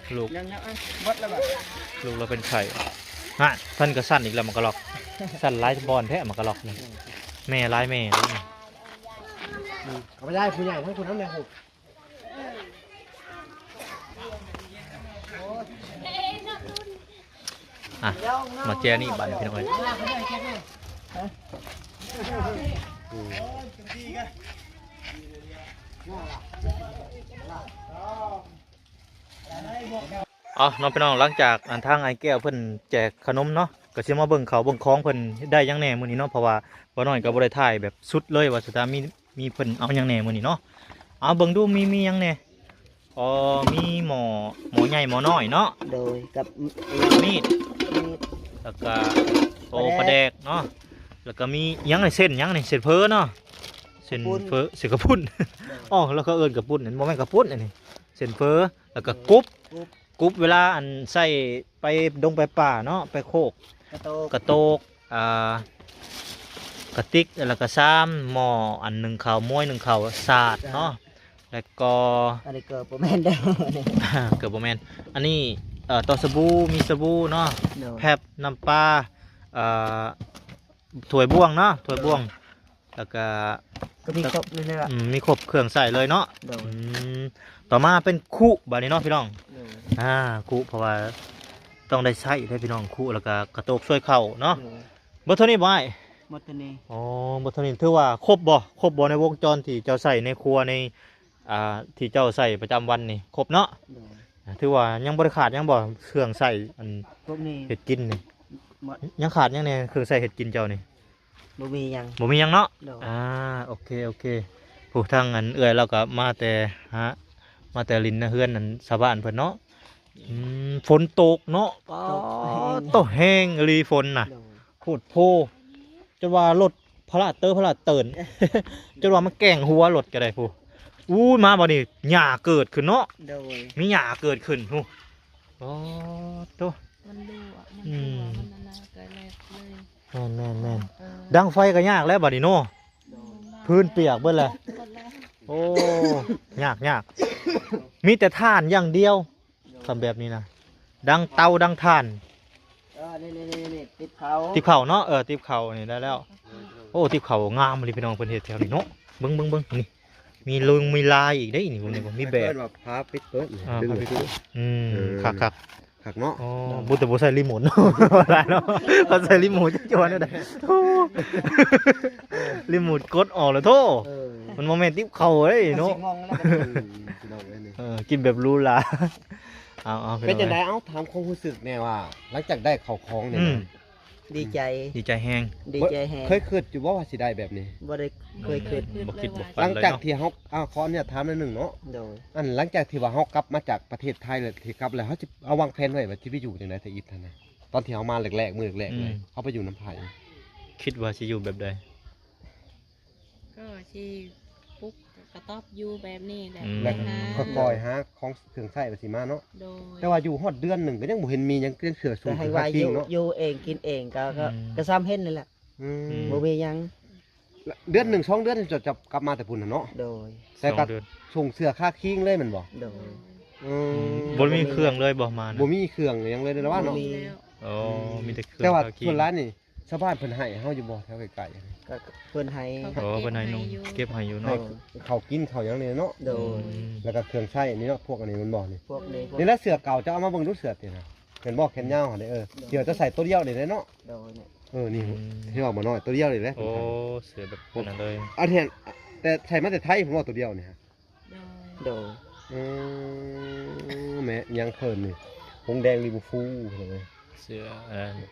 ລູກ ຍັງ ຍັງ ເອີ ເບິດແລ້ວບໍ່? ລູກລາວເປັນໄຂ້ ຮະ ເພິ່ນກໍສັ່ນອີກແລ້ວ ໝາກກະລອກ ສັ່ນຫຼາຍບ່ອນແທ້ໝາກກະລອກນີ້ ແມ່ຫຼາຍແມ່ເດ້ນີ້ ອືມ ເອົາໄປໄດ້ຜູ້ໃຫຍ່ທັງຜູ້ນັ້ນແຫຼະ ອ່ະ ມາແຈນີ້ບາດນີ້ພີ່ນ້ອງເອີຍ ເອົາເນາະພີ່ນ້ອງ ຫຼັງຈາກອັນທາງອ້າຍແກ້ວເພິ່ນແຈກຂະໜົມເນາະ ກໍຊິມາເບິ່ງເຂົ້າເບິ່ງຂອງເພິ່ນໄດ້ຫຍັງແດ່ມື້ນີ້ເນາະ ເພາະວ່າບ່າວນ້ອຍກໍບໍ່ໄດ້ຖ່າຍແບບສຸດເລີຍວ່າຊິມີ ມີເພິ່ນເອົາຫຍັງແດ່ມື້ນີ້ເນາະ ເອົາເບິ່ງດູ ມີ ມີຫຍັງແດ່? ອໍ ມີໝໍ້ ໝໍ້ໃຫຍ່ໝໍ້ນ້ອຍເນາະ ໂດຍ ກັບມີດ ມີດ ແລ້ວກະ ໂອ້ ປາແດກ ປາແດກເນາະ ແລ້ວກະມີຫຍັງນີ້ ເສັ້ນຫຍັງນີ້ ເສັ້ນເຝີເນາະ ເສັ້ນເຝີ ເສັ້ນເຂົ້າປຸ້ນ ໂດຍ ອໍ ລາວກໍເອີ້ນເຂົ້າປຸ້ນ ບໍ່ແມ່ນເຂົ້າປຸ້ນອັນນີ້ ເສັ້ນເຝີ ແລ້ວກະ ໂດຍ ກຸບ ກຸບ ກຸບເວລາອັນໃສ່ໄປດົງໄປປ່າເນາະ ໄປໂຄກ ກະໂຕກ ກະໂຕກ ອ່າ ກະຕິກ ແລ້ວກະຊາມ ໝໍ້ອັນໜຶ້ງເຂົ້າ ໝວຍໜຶ້ງເຂົ້າ ສາດເນາະ ສາດ ແລ້ວກໍ ອັນນີ້ເກີບບໍ່ແມ່ນເດີ ເກີບບໍ່ແມ່ນ ອັນນີ້ ເອີ ຕໍ່ສະບູ ມີສະບູເນາະ ໂດຍ ແພັບ ນ້ຳປາ ເອີ ຖ້ວຍບ່ວງເນາະ ຖ້ວຍບ່ວງ ໂດຍ ແລ້ວກະ ກໍມີຄົບເລີຍແຫຼະ ອືມ ມີຄົບເຄື່ອງໃຊ້ເລີຍເນາະ ໂດຍ ອືມ ຕໍ່ມາເປັນຄຸບາດນີ້ເນາະພີ່ນ້ອງ ໂດຍ ອ່າ ຄຸ ເພາະວ່າຕ້ອງໄດ້ໃຊ້ເດ້ພີ່ນ້ອງ ຄຸ ແລ້ວກະກະໂຕກຊ່ວຍເຂົ້າເນາະ ໂດຍ ເບິດເທົ່ານີ້ບໍ່ອ້າຍ? ເບິດເທົ່ານີ້ ອໍ ເບິດເທົ່ານີ້ ຖືວ່າຄົບບໍ່? ຄົບບໍ່ໃນວົງຈອນທີ່ເຈົ້າໃຊ້ໃນຄົວໃນ ອ່າ ທີ່ເຈົ້າໃຊ້ປະຈຳວັນນີ້ ຄົບເນາະ ໂດຍ ຖືວ່າຍັງບໍ່ໄດ້ຂາດຫຍັງບໍ່? ເຄື່ອງໃຊ້ອັນພວກນີ້ ເຮັດກິນນີ້ ຍັງຂາດຫຍັງແດ່? ເຄື່ອງໃຊ້ເຮັດກິນເຈົ້ານີ້ ບໍ່ມີຫຍັງ ບໍ່ມີຫຍັງເນາະ ໂດຍ ອ່າ ໂອເຄ ໂອເຄ ຜູ້ທາງອັນເອື້ອຍລາວກໍມາແຕ່ຫາ ມາແຕ່ຫຼິ້ນນະເຮືອນອັນຊາວບ້ານເພິ່ນເນາະ ອືມ ຝົນຕົກເນາະ ໂຕແຮງ ໂຕແຮງອີ່ຫຼີຝົນນະ ໂດຍ ໂພດໂພ ຈົນວ່າລົດພະລາເຕີພະລາເຕີນ ຈົນວ່າມັນແກ່ງຫົວລົດກໍໄດ້ພຸ້ນ ອູ້ຍ ມາບັດນີ້ຫຍ້າເກີດຂຶ້ນເນາະ ໂດຍ ມີຫຍ້າເກີດຂຶ້ນພຸ້ນ ອໍ ໂຕ ມັນດູ່ອະ ມັນ ອືມ ດູ່ອະ ມັນອັນນັ້ນກໍແລກເລີຍ ແມ່ນໆໆ ເອີ ດັງໄຟກໍຍາກແລ້ວບັດນີ້ເນາະ ໂດຍ ພື້ນປຽກເບິດແລ້ວ ເບິດແລ້ວ ໂອ້ ຍາກໆ ມີແຕ່ຖ່ານຢ່າງດຽວ ໂດຍ ຄັນແບບນີ້ນະ ດັງເຕົາດັງຖ່ານ ເອີ ນີ້ໆໆ ຕິບເຂົ້າ ຕິບເຂົ້າເນາະ ເອີ ຕິບເຂົ້ານີ້ໄດ້ແລ້ວ ໂອ້ ຕິບເຂົ້າງາມອີ່ຫຼີພີ່ນ້ອງ ເພິ່ນເຮັດແຖວນີ້ເນາະ ເບິ່ງໆໆ ນີ້ ມີລຸງມີລາຍອີກເດ້ນີ້ ພວກນີ້ ມີແບບ ເອີ້ນວ່າຜ້າປິດເປີດ ອ່າ ດຶງ ຜ້າປິດເປີດ ອືມ ເອີ ຄັກໆ ຄັກເນາະ ອໍ ບຸແຕ່ບໍ່ໃສ່ຣີໂມດເນາະ ໄດ້ເນາະ ຄັນໃສ່ຣີໂມດຈະຈວນໄດ້ ໂອ້ ຣີໂມດກົດອອກແລ້ວໂທ້ ເອີ ມັນບໍ່ແມ່ນຕິບເຂົ້າເດ້ເນາະ ຊິງອງແລ້ວ ອືມ ພີ່ນ້ອງເອີຍນີ້ ເອີ ກິນແບບຫຼູຫຼາ ເອົາໆ ເປັນຈັ່ງໃດ ເອົາ ຖາມຄວາມຮູ້ສຶກແດ່ວ່າ ຫຼັງຈາກໄດ້ເຂົ້າຂອງນີ້ ອືມ ນະ ດີໃຈ ດີໃຈແຮງ ດີໃຈແຮງ. ເຄີຍຄິດຢູ່ບໍ່ວ່າຊິໄດ້ແບບນີ້? ບໍ່ໄດ້ເຄີຍຄິດ ບໍ່ຄິດບໍ່ຝັນເລີຍເນາະ. ຫຼັງຈາກທີ່ເຮົາ ອ້າວ ຂໍອະນຸຍາດຖາມໜ້ອຍໜຶ່ງເນາະ. ໂດຍ. ອັນ ຫຼັງຈາກທີ່ວ່າເຮົາກັບມາຈາກປະເທດໄທ ແລ້ວ ທີ່ກັບແລ້ວ ເຮົາຊິເອົາວາງແຜນໄວ້ວ່າຊິໄປຢູ່ຈັ່ງໃດ ທຳອິດຫັ້ນນະ? ຕອນທີ່ເຮົາມາແລກໆ ມື້ແລກໆ ອືມ ເລີຍ ເຮົາໄປຢູ່ນຳໃຜ? ຄິດວ່າຊິຢູ່ແບບໃດ? ກໍຊິປຸກກະຕ໊ອບຢູ່ແບບນີ້ແຫຼະ ອືມ ແລ້ວກໍຄ່ອຍໆຫາຂອງເຄື່ອງໃຊ້ວ່າຊິມາເນາະ. ໂດຍ. ແຕ່ວ່າຢູ່ຮອດເດືອນໜຶ່ງກໍຍັງບໍ່ເຫັນມີຫຍັງ ຍັງເຊື່ອສູງ ແຕ່ໃຫ້ວ່າຢູ່ ເນາະ ຢູ່ເອງກິນເອງກໍ ກໍ ອືມ ກໍສ່ຳເຫັນນີ້ແຫຼະ. ອືມ ອືມ ບໍ່ມີຫຍັງ. ເດືອນໜຶ່ງສອງເດືອນຈະ ຈະກັບມາແຕ່ພຸ້ນນະເນາະ. ໂດຍ. ແຕ່ກໍ ສອງເດືອນ ສົ່ງເສື້ອຄາຄີງເລີຍແມ່ນບໍ່? ໂດຍ. ອືມ ອືມ ບໍ່ມີເຄື່ອງເລີຍບໍ່ມານະ? ບໍ່ມີເຄື່ອງຫຍັງເລີຍເນາະ. ບໍ່ມີແລ້ວ. ອໍ ອືມ ມີແຕ່ເຄື່ອງ. ແຕ່ວ່າສ່ວນຫຼາຍນີ້ຊາວບ້ານເພິ່ນໃຫ້ເຮົາຢູ່ບໍ່ ແຖວໃກ້ໆ? ກໍເພິ່ນໃຫ້. ໂອ້ ເພິ່ນໃຫ້ນຸ່ງ ເກັບໃຫ້ຢູ່ເນາະ. ເຂົ້າກິນເຂົ້າຫຍັງນີ້ເນາະ. ໂດຍ. ອືມ ແລ້ວກໍເຄື່ອງໃຊ້ນີ້ເນາະ ພວກອັນນີ້ແມ່ນບໍ່ນີ້? ພວກນີ້ ນີ້ລະເສື້ອເກົ່າ ເຈົ້າເອົາມາເບິ່ງດູເສື້ອຕົວນັ້ນ ແມ່ນບໍ່ ແຂນຍາວຫັ້ນເດີ. ເອີ ເສື້ອເຈົ້າໃສ່ຕົວດຽວນີ້ເດ້ເນາະ. ໂດຍ. ເອີ ນີ້ ອືມ ທີ່ວ່າໝໍນ້ອຍຕົວດຽວນີ້ແຫຼະ. ໂອ້ ເສື້ອແບບນັ້ນເລີຍ. ອັນແທ້ ແຕ່ໃສ່ມາແຕ່ໄທພຸ້ນບໍ່ ຕົວດຽວນີ້? ໂດຍ. ໂດຍ. ອືມ ແມ່ນຫຍັງເພິ່ນນີ້ ຫົງແດງລິເວີພູ ເຫັນບໍ່? ເສື້ອ ເອີ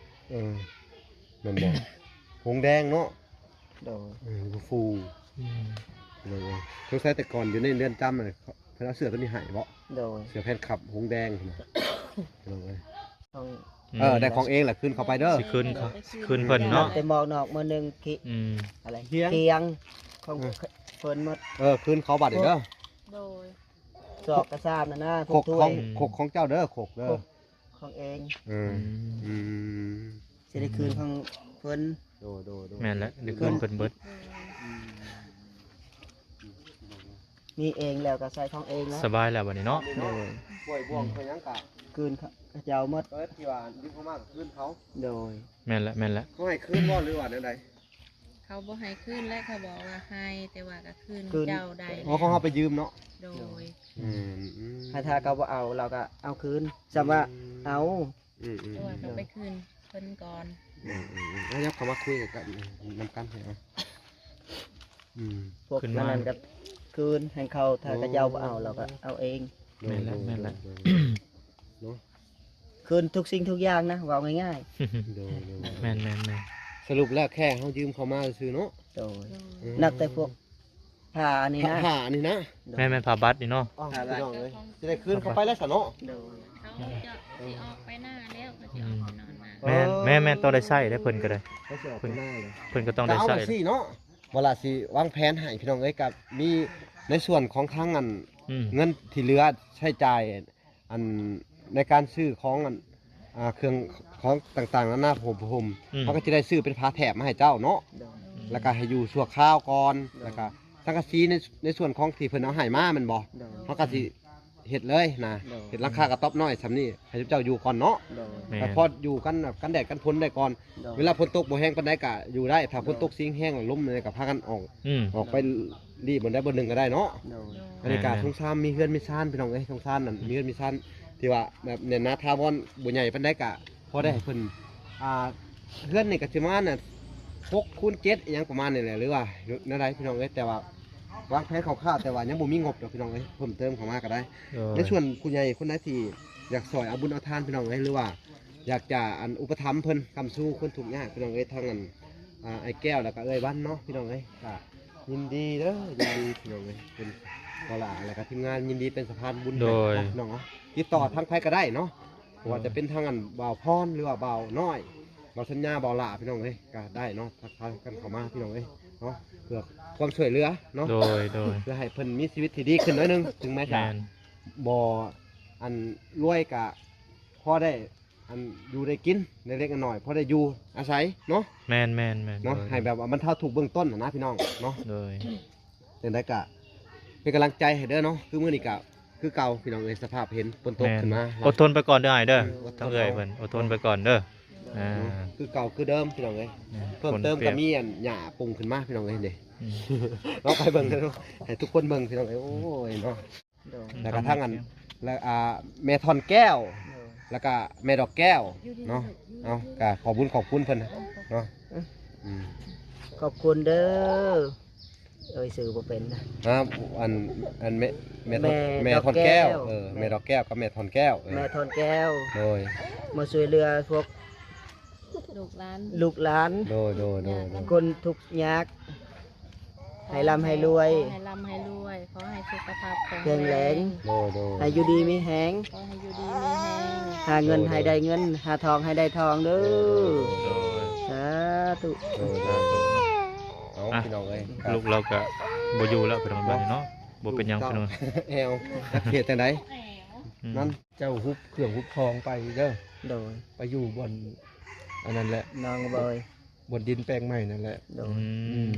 ເອີ ແມ່ນບໍ່? ຫົງແດງເນາະ. ໂດຍ. ເອີ ລິເວີພູ. ອືມ ໂດຍ. ສົງໄສແຕ່ກ່ອນຢູ່ໃນເຮືອນຈຳ ເພິ່ນເອົາເສື້ອຕົວນີ້ໃຫ້ບໍ່? ໂດຍ. ເສື້ອແຟນຄລັບຫົງແດງນະ. ໂດຍ. ຂອງ ເອີ ໄດ້ຂອງເອງແຫຼະ ຄືນເຂົ້າໄປເດີ. ຊິຄືນ ຄືນເພິ່ນເນາະ. ແຕ່ໝອກນອກມື້ໜຶ່ງ ອືມ ອະໄລ ກຽງຂອງ ເອີ ເພິ່ນໝົດ. ເອີ ຄືນເຂົາບາດນີ້ເດີ. ໂດຍ. ຊອກກະຊາມນັ້ນນະ ຂອງ ຂອງ ຂອງເຈົ້າເດີ ຂອງເດີ ຂອງເອງ. ເອີ ອືມ ອືມ ຊິໄດ້ຄືນຂອງເພິ່ນ. ໂດຍ ໂດຍ ໂດຍ. ແມ່ນແຫຼະ ໄດ້ຄືນເພິ່ນເບິດ. ອືມ ມີເອງແລ້ວກໍໃຊ້ຂອງເອງແລ້ວ ສະບາຍແລ້ວບັດນີ້ເນາະ. ໂດຍ. ຫ້ວຍບ່ວງ ອືມ ໄປຫຍັງກະຄືນເຂົາເຈົ້າໝົດ ກໍທີ່ວ່າຢືມເຂົາມາກໍຄືນເຂົາ. ໂດຍ. ແມ່ນແຫຼະ ແມ່ນແຫຼະ. ເຂົາໃຫ້ຄືນບໍ່ ຫຼືວ່າແນວໃດ? ເຂົາບໍ່ໃຫ້ຄືນແຫຼະ ເຂົາບອກວ່າໃຫ້ ແຕ່ວ່າກໍຄືນ ຄືນເຈົ້າໄດ້. ອໍ ຂອງເຮົາໄປຢືມເນາະ. ໂດຍ. ອືມ ອືມ ຖ້າ ຖ້າເຂົາບໍ່ເອົາ ເຮົາກໍເອົາຄືນ ສ່ຳວ່າ ອືມ ເອົາ ອືມ ອືມ ແຕ່ວ່າກໍໄປຄືນເພິ່ນກ່ອນ. ອືມ ອືມ ອືມ ແລ້ວເຂົາມາຄຸຍກັນນຳກັນໃຫ້ເອົາ. ອືມ ພວກນັ້ນກໍຄືນໃຫ້ເຂົາ ຖ້າເຂົາເຈົ້າບໍ່ເອົາ ເຮົາກໍເອົາເອງ. ແມ່ນແຫຼະ ໂດຍ ແມ່ນແຫຼະ ໂດຍ ໂດຍ ເນາະ. ຄືນທຸກສິ່ງທຸກຢ່າງນະ ເວົ້າງ່າຍໆ. ໂດຍ ໂດຍ ແມ່ນໆໆ. ສະຫຼຸບແລ້ວແຄ່ເຮົາຢືມເຂົາມາຊື່ເນາະ. ໂດຍ. ອືມ ນັບແຕ່ພວກ ຜ້າອັນນີ້ນະ ຜ້າ ຜ້າອັນນີ້ນະ. ໂດຍ. ແມ່ນໆ ຜ້າບັດນີ້ເນາະ. ອ້າວ ພີ່ນ້ອງເອີຍ ຊິໄດ້ຄືນເຂົາໄປແລ້ວຊະເນາະ. ໂດຍ. ເຂົາຈະຊິອອກໄປນາແລ້ວ ກໍຊິອອກໄປນອນນາ. ອືມ ແມ່ນໆ ຕ້ອງໄດ້ໃຊ້ເດ້ ເພິ່ນກໍໄດ້ ເພິ່ນກໍຕ້ອງໄດ້ໃຊ້. ເອົາຈັ່ງຊີ້ເນາະ ເວລາຊິວາງແຜນໃຫ້ພີ່ນ້ອງເອີຍ ກໍມີໃນສ່ວນຂອງທາງອັນ ອືມ ເງິນທີ່ເຫຼືອໃຊ້ຈ່າຍ ອັນໃນການຊື້ຂອງ ອັນ ອ່າ ເຄື່ອງຂອງຕ່າງໆນານາ ຜ້າຫົ່ມ ຜ້າຫົ່ມ ອືມ ເຮົາກໍຊິໄດ້ຊື້ເປັນຜ້າແຖບມາໃຫ້ເຈົ້າເນາະ. ໂດຍ. ແລ້ວກໍໃຫ້ຢູ່ຊົ່ວຄາວກ່ອນ. ໂດຍ. ແລ້ວກໍສັງກະສີໃນ ໃນສ່ວນຂອງທີ່ເພິ່ນເອົາໃຫ້ມາແມ່ນບໍ່? ໂດຍ. ເຮົາກໍຊິ ອືມ ເຮັດເລີຍນະ. ໂດຍ. ເຮັດຫຼັງຄາກະຕ໊ອບນ້ອຍສ່ຳນີ້ ໃຫ້ເຈົ້າຢູ່ກ່ອນເນາະ. ໂດຍ. ແມ່ນ. ກໍພໍຢູ່ກັນ ກັນແດດກັນຝົນໄດ້ກ່ອນ. ໂດຍ. ເວລາຝົນຕົກບໍ່ແຮງປານໃດກໍຢູ່ໄດ້ ຖ້າຝົນຕົກ ໂດຍ ຊິງແຮງ ລົມນີ້ກໍພາກັນອອກ ອືມ ອອກໄປລີ້ບ່ອນໃດບ່ອນໜຶ່ງກໍໄດ້ເນາະ. ໂດຍ. ອັນນີ້ກໍ ແມ່ນໆ ສົງສານມີເຮືອນມີຊານພີ່ນ້ອງເອີຍ ສົງສານນັ້ນ ອືມ ມີເຮືອນມີຊານ ທີ່ວ່າແບບແໜ້ນໜາຖາວອນ ບໍ່ໃຫຍ່ປານໃດກະພໍໄດ້ໃຫ້ເພິ່ນ ອ່າ ເຮືອນນີ້ກະຊິປະມານ ຫົກ ຄູນ ເຈັດ ອີ່ຫຍັງປະມານນີ້ແຫຼະ ຫຼືວ່າແນວໃດພີ່ນ້ອງເອີຍ. ແຕ່ວ່າວາງແຜນຄ່າວໆ ແຕ່ວ່າຍັງບໍ່ມີງົບດອກພີ່ນ້ອງເອີຍ ເພີ່ມເຕີມເຂົ້າມາກະໄດ້. ໂດຍ. ໃນສ່ວນຜູ້ໃຫຍ່ຄົນໃດທີ່ຢາກຊ່ອຍເອົາບຸນເອົາທານພີ່ນ້ອງເອີຍ ຫຼືວ່າຢາກຈະ ອັນ ອຸປະຖຳເພິ່ນ ຄ້ຳຊູຄົນທຸກຍາກພີ່ນ້ອງເອີຍ ທັງ ອັນ ອ່າ ອ້າຍແກ້ວ ແລ້ວກະເອື້ອຍວັນເນາະ ພີ່ນ້ອງເອີຍ ກະຍິນດີເດີ ຍິນດີພີ່ນ້ອງເອີຍ ເປັນ ບໍ່ຫຼ້າ ແລ້ວກະທີມງານຍິນດີເປັນສະພານບຸນໃຫ້ ໂດຍ ເນາະ ພີ່ນ້ອງເນາະ. ຕິດຕໍ່ທາງໃຜກໍໄດ້ເນາະ ບໍ່ວ່າຈະເປັນທາງ ອັນ ບ່າວພອນ ຫຼືວ່າບ່າວນ້ອຍ ບ່າວສັນຍາ ບ່າວຫຼ້າ ພີ່ນ້ອງເອີຍ ກໍໄດ້ເນາະ ທັກທາຍກັນເຂົ້າມາພີ່ນ້ອງເອີຍເນາະ ເພື່ອຄວາມຊ່ວຍເຫຼືອເນາະ. ໂດຍ ໂດຍ. ເພື່ອໃຫ້ເພິ່ນມີຊີວິດທີ່ດີຂຶ້ນໜ້ອຍໜຶ່ງ ເຖິງແມ້ຈະ ແມ່ນ ບໍ່ ອັນ ລວຍ ກະພໍໄດ້ ອັນ ຢູ່ໄດ້ກິນເລັກໆ ນ້ອຍໆ ພໍໄດ້ຢູ່ອາໄສເນາະ. ແມ່ນໆໆ. ເນາະ ໂດຍ ໃຫ້ແບບວ່າບັນເທົາທຸກເບື້ອງຕົ້ນນະພີ່ນ້ອງເນາະ. ໂດຍ. ຈັ່ງໃດກະເປັນກຳລັງໃຈໃຫ້ເດີເນາະ ຄືມື້ນີ້ກະຄືເກົ່າພີ່ນ້ອງເອີຍ ສະພາບເຫັນຝົນຕົກ ແມ່ນ ຂຶ້ນມາ ອົດທົນໄປກ່ອນເດີອ້າຍເດີ ອືມ ທາງເອື້ອຍເພິ່ນ ອົດທົນໄປກ່ອນເດີ. ອ່າ ເນາະ ຄືເກົ່າຄືເດີມພີ່ນ້ອງເອີຍ. ແມ່ນ ເພີ່ມເຕີມກໍມີອັນຫຍ້າປຸງຂຶ້ນມາພີ່ນ້ອງເອີຍເດ້. ອືມ ເນາະ ໄປເບິ່ງເດີ ໃຫ້ທຸກຄົນເບິ່ງພີ່ນ້ອງເອີຍ ໂອ້ຍເນາະ. ໂດຍ. ແລ້ວກະທັງອັນ ແລ້ວ ອ່າ ແມ່ທ່ອນແກ້ວ ໂດຍ ແລ້ວກະແມ່ດອກແກ້ວເນາະ. ເອົາ ກະຂອບບຸນຂອບຄຸນເພິ່ນເນາະ. ອືມ ອືມ ຂອບຄຸນເດີ ເອີຍ ຊື່ບໍ່ເປັນນະ. ອ່າ ອັນ ອັນແມ່ ແມ່ທ່ອນ ແມ່ ແມ່ທ່ອນແກ້ວ ດອກແກ້ວ ເອີ ແມ່ ແມ່ດອກແກ້ວກັບແມ່ທ່ອນແກ້ວ ເອີ ແມ່ທ່ອນແກ້ວ ໂດຍ ມາຊ່ວຍເຫຼືອພວກ ລູກຫຼານ ລູກຫຼານ ໂດຍ ໂດຍ ໂດຍ ໂດຍ ຄົນທຸກຍາກ ໃຫ້ລ່ຳໃຫ້ລວຍ ຂໍໃຫ້ລ່ຳໃຫ້ລວຍ ຂໍໃຫ້ສຸຂະພາບແຂງແຮງ ແຂງແຮງ ໂດຍ ໂດຍ ໃຫ້ຢູ່ດີມີແຮງ ຂໍໃຫ້ຢູ່ດີມີແຮງ ຫາເງິນໃຫ້ໄດ້ເງິນ ຫາທອງໃຫ້ໄດ້ທອງເດີ ໂດຍ ໂດຍ ໂດຍ ສາທຸ ໂດຍ ໂດຍ ໂດຍ ເອົາ ອ່ະ ພີ່ນ້ອງເອີຍ ລູກເຮົາກະບໍ່ຢູ່ແລ້ວ ພີ່ນ້ອງ ບາດນີ້ເນາະ ບໍ່ເປັນຫຍັງ ພີ່ນ້ອງ ແອວ ເຮັດຈັ່ງໃດ ອືມ ນັ້ນ ເຈົ້າຮຸບເຄື່ອງຮຸບຂອງໄປເດີ ໂດຍ ໄປຢູ່ບ່ອນອັນນັ້ນແຫຼະ ໜອງບອຍ ບ່ອນດິນແປງໃໝ່ນັ້ນແຫຼະ ໂດຍ ອືມ ອືມ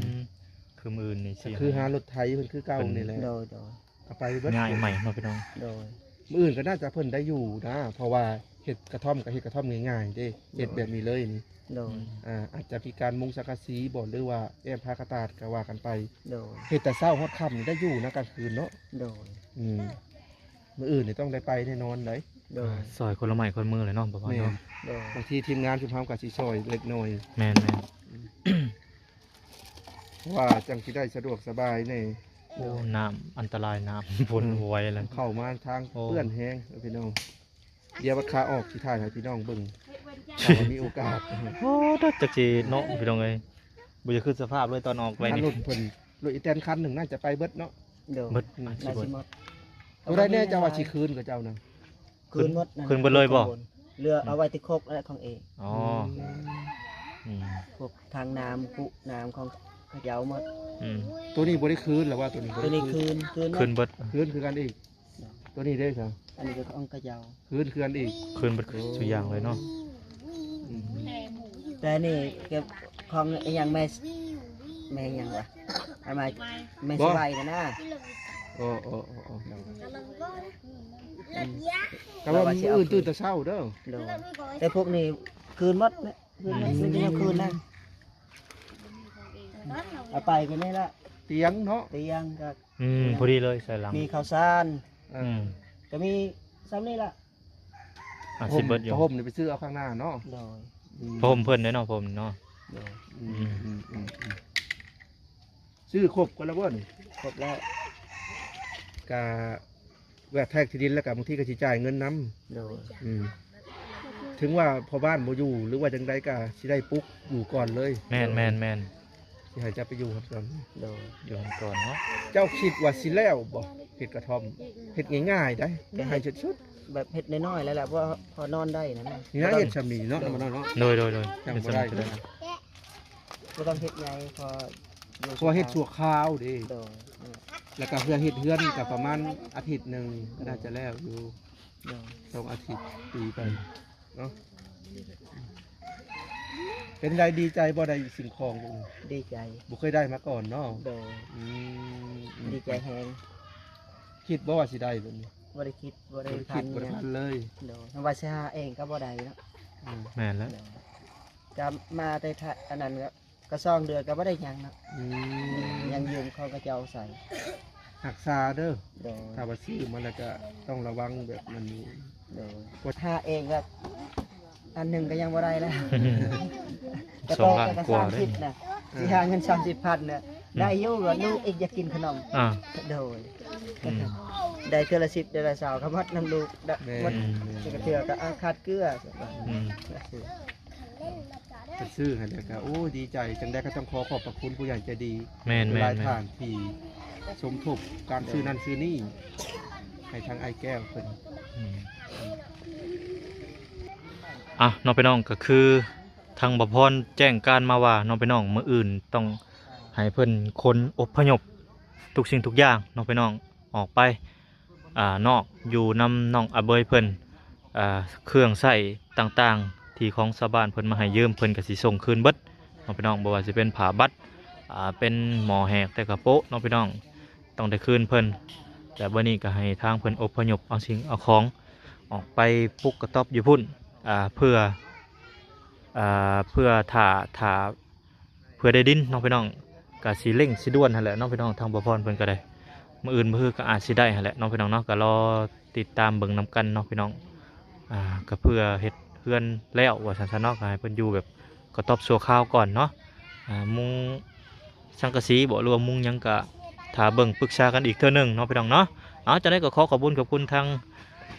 ຄືມື້ອື່ນນີ້ຊິ ຄືຫາລົດໄຖເພິ່ນຄືເກົ່ານີ້ແຫຼະ ໂດຍ ໂດຍ ເອົາໄປເບິດ ຍ້າຍໃໝ່ເນາະ ພີ່ນ້ອງ ໂດຍ ມື້ອື່ນກໍໜ້າຈະເພິ່ນໄດ້ຢູ່ນະ ເພາະວ່າເຮັດກະທ່ອມກໍເຮັດກະທ່ອມງ່າຍໆເດ້ ໂດຍ ເຮັດແບບນີ້ເລີຍນີ້ ໂດຍ ອືມ ອ່າ ອາດຈະມີການມຸງສັງກະສີບໍ ຫຼືວ່າແອ້ມຜ້າກະຕາດກໍວ່າກັນໄປ ໂດຍ ເຮັດແຕ່ເຊົ້າຮອດຄ່ຳນີ້ໄດ້ຢູ່ນະກາງຄືນເນາະ ໂດຍ ອືມ ມື້ອື່ນນີ້ຕ້ອງໄດ້ໄປແນ່ນອນໃດ໋ ໂດຍ ຊ່ອຍຄົນລະໄມ້ຄົນມືແຫຼະເນາະ ປະມານເນາະ ແມ່ນ ໂດຍ ບາງທີທີມງານຊຸມເຮົາກໍຊິຊ່ອຍເລັກນ້ອຍ ແມ່ນໆ ອືມ ເພາະວ່າຈັ່ງຊິໄດ້ສະດວກສະບາຍແດ່ ໂອ້ ນ້ຳອັນຕະລາຍ ນ້ຳຝົນ ອືມ ບໍ່ໄຫວແລ້ວ ເຂົ້າມາທາງ ໂອ້ ເປື້ອນແຮງ ພີ່ນ້ອງ ດຽວບັດຂາອອກຊິຖ່າຍໃຫ້ພີ່ນ້ອງເບິ່ງ ຖ້າວ່າມີໂອກາດ ໂອ້ ຈັກຊິເນາະ ພີ່ນ້ອງເອີຍ ບໍ່ຢາກຄິດສະພາບເລີຍຕອນອອກໄປນີ້ ຖ້າລົດເພິ່ນ ລົດອີແຕນຄັນໜຶ່ງໜ້າຈະໄປເບິດເນາະ ໂດຍ ເບິດ ອືມ ອາດຊິເບິດ ບໍ່ໄດ້ແນ່ ເຈົ້າວ່າຊິຄືນກັບເຈົ້ານະ ຄືນໝົດ ຄືນເບິດເລີຍບໍ່? ເຫຼືອເອົາໄວ້ແຕ່ຄົກແລະຂອງເອງ ອໍ ອືມ ອືມ ພວກຖັງນ້ຳ ກຸນ້ຳຂອງເຂົາເຈົ້າໝົດ ອືມ ໂຕນີ້ບໍ່ໄດ້ຄືນລະວ່າ ໂຕນີ້ບໍ່ໄດ້ຄືນ ໂຕນີ້ຄືນ ຄືນໝົດ ຄືນເບິດ ຄືນຄືກັນອີກ ໂຕນີ້ເດ້ຊະ ອັນນີ້ກໍຂອງເຂົາເຈົ້າ ຄືນຄືກັນອີກ ຄືນເບິດ ໂອ້ ຊຸຢ່າງເລີຍເນາະ ອືມ ແຕ່ນີ້ເກັບຂອງອີຫຍັງ ແມ່ ແມ່ຫຍັງວະ ອາມາ ແມ່ສະໄວນະນະ ໂອ້ ໂອ້ ໂອ້ ໂອ້ ອືມ ແຕ່ວ່າມື້ອື່ນຕື່ນແຕ່ເຊົ້າເດີ ໂດຍ ແຕ່ພວກນີ້ຄືນໝົດແຫຼະ ຄືນໝົດ ອືມ ຄືນແລ້ວ ເອົາໄປກໍນີ້ລະ ຕຽງເນາະ ຕຽງກໍ ອືມ ພໍດີເລີຍໃສ່ຫຼັງ ມີເຂົ້າສານ ເອີ ອືມ ກໍມີສ່ຳນີ້ລະ ອາດຊິເບິດຢູ່ ຜ້າຫົ່ມນີ້ໄປຊື້ເອົາຂ້າງໜ້າເນາະ ໂດຍ ອືມ ຜ້າຫົ່ມເພິ່ນເດ້ເນາະ ຜ້າຫົ່ມເນາະ ໂດຍ ອືມ ອືມ ອືມ ອືມ ຊື້ຄົບກັນແລ້ວບໍ່ນີ້? ຄົບແລ້ວ ກະ ແບບແທກທີ່ດິນແລ້ວກະບາງທີກໍຊິຈ່າຍເງິນນຳ ໂດຍ ອືມ ເຖິງວ່າພໍ່ບ້ານບໍ່ຢູ່ ຫຼືວ່າຈັ່ງໃດກໍຊິໄດ້ປຸກຢູ່ກ່ອນເລີຍ ແມ່ນໆໆ ຊິໃຫ້ເຈົ້າໄປຢູ່ຫັ້ນກ່ອນ ໂດຍ ຢູ່ຫັ້ນກ່ອນເນາະ ເຈົ້າຄິດວ່າຊິແລ້ວບໍ່? ເຮັດກະທ່ອມ ເຮັດງ່າຍໆໄດ໋ ງ່າຍສຸດໆ ແບບເຮັດນ້ອຍໆແລ້ວແຫຼະ ພໍ ພໍນອນໄດ້ນັ້ນນະ ນີ້ນະ ເຮັດຊ່ຳນີ້ເນາະ ໂດຍ ເນາະ ໂດຍໆໆ ຈັ່ງບໍ່ໄດ້ ບໍ່ຕ້ອງເຮັດໃຫຍ່ ພໍຢູ່ ເພາະວ່າເຮັດຊົ່ວຄາວເດ້ ໂດຍ ແລ້ວກໍເພື່ອເຮັດເຮືອນກໍປະມານອາທິດໜຶ່ງ ໂດຍ ໜ້າຈະແລ້ວຢູ່ ໂດຍ ສອງອາທິດ ຕີໄປ ອືມ ເນາະ ເປັນໃດ ດີໃຈບໍ່ໄດ້ສິ່ງຂອງ? ດີໃຈ ບໍ່ເຄີຍໄດ້ມາກ່ອນເນາະ ໂດຍ ອືມ ດີໃຈແຮງ ຄິດບໍ່ວ່າຊິໄດ້ແບບນີ້? ບໍ່ໄດ້ຄິດ ບໍ່ໄດ້ ບໍ່ໄດ້ຄິດ ຝັນ ບໍ່ໄດ້ຝັນເລີຍ ໂດຍ ວ່າຊິຫາເອງກໍບໍ່ໄດ້ເນາະ ອືມ ແມ່ນແລ້ວ ໂດຍ ກໍມາແຕ່ ອັນນັ້ນກໍ ກໍສອງເດືອນກໍບໍ່ໄດ້ຫຍັງເນາະ ອືມ ຍັງຢືມຂອງເຂົາເຈົ້າໃຊ້ ຮັກສາເດີ ໂດຍ ຖ້າວ່າຊື້ມາແລ້ວກໍຕ້ອງລະວັງແບບນັ້ນຢູ່ ໂດຍ ຫາເອງກໍອັນໜຶ່ງກໍຍັງບໍ່ໄດ້ແລ້ວ ກໍຕອກ ສອງລ້ານກວ່າເດ້ ສາມສິບນະ ອືມ ຊິຫາເງິນສາມສິບພັນນະ ອືມ ໄດ້ຢູ່ ວ່າລູກອີກຢາກກິນຂະໜົມ ອ່າ ໂດຍ ອືມ ໄດ້ເທື່ອລະສິບ ເດືອນລະຊາວ ກໍໝົດນຳລູກ ແມ່ນ ໝົດ ແມ່ນ ເທື່ອກໍ ອ່າ ຂາດເກືອ ອືມ ເພິ່ນຊື້ໃຫ້ແລ້ວກໍ ໂອ້ ດີໃຈ ຈັ່ງໃດກໍຕ້ອງຂໍຂອບພະຄຸນຜູ້ໃຫຍ່ໃຈດີ ແມ່ນໆໆ ຫຼາຍທ່ານທີ່ສົມທົບການຊື້ນັ້ນຊື້ນີ້ ໃຫ້ທາງອ້າຍແກ້ວເພິ່ນ ອືມ ອ່ະ ເນາະ ພີ່ນ້ອງ ກໍຄືທາງບ່າວພອນແຈ້ງການມາວ່າ ເນາະ ພີ່ນ້ອງ ມື້ອື່ນຕ້ອງໃຫ້ເພິ່ນຂົນອົບພະຍົບທຸກສິ່ງທຸກຢ່າງ ເນາະ ພີ່ນ້ອງ ອອກໄປ ອ່າ ນອກ ຢູ່ນຳນ້ອງອາເບີຍເພິ່ນ ອ່າ ເຄື່ອງໃຊ້ຕ່າງໆ ທີ່ຂອງຊາວບ້ານເພິ່ນມາໃຫ້ຢືມ ເພິ່ນກໍຊິສົ່ງຄືນເບິດເນາະ ພີ່ນ້ອງ ບໍ່ວ່າຊິເປັນຜ້າບັດ ອ່າ ເປັນໝໍ້ແຫກແຕ່ກະໂປະເນາະ ພີ່ນ້ອງ ຕ້ອງໄດ້ຄືນເພິ່ນ ແຕ່ບັດນີ້ກໍໃຫ້ທາງເພິ່ນອົບພະຍົບເອົາສິ່ງເອົາຂອງອອກໄປປຸກກະຕ໊ອບຢູ່ພຸ້ນ ອ່າ ເພື່ອ ອ່າ ເພື່ອຖ້າ ຖ້າ ເພື່ອໄດ້ດິນເນາະ ພີ່ນ້ອງ ກະຊິເລັ່ງຊິດ່ວນຫັ້ນແຫຼະເນາະ ພີ່ນ້ອງ ທາງບ່າວພອນເພິ່ນກໍໄດ້ ມື້ອື່ນມື້ຮືກໍອາດຊິໄດ້ຫັ້ນແຫຼະເນາະ ພີ່ນ້ອງເນາະ ກໍລໍຕິດຕາມເບິ່ງນຳກັນເນາະ ພີ່ນ້ອງ ອ່າ ກໍເພື່ອເຮັດເຮືອນແລ້ວວ່າຊັ້ນຊະເນາະ ກໍໃຫ້ເພິ່ນຢູ່ແບບກະຕ໊ອບຊົ່ວຄາວກ່ອນເນາະ ອ່າ ມຸງສັງກະສີບໍ ຫຼືວ່າມຸງຫຍັງ ກໍຖ້າເບິ່ງປຶກສາກັນອີກເທື່ອໜຶ່ງເນາະ ພີ່ນ້ອງເນາະ ເອົາ ຈັ່ງໃດກໍຂໍຂອບຄຸນ ຂອບຄຸນທາງ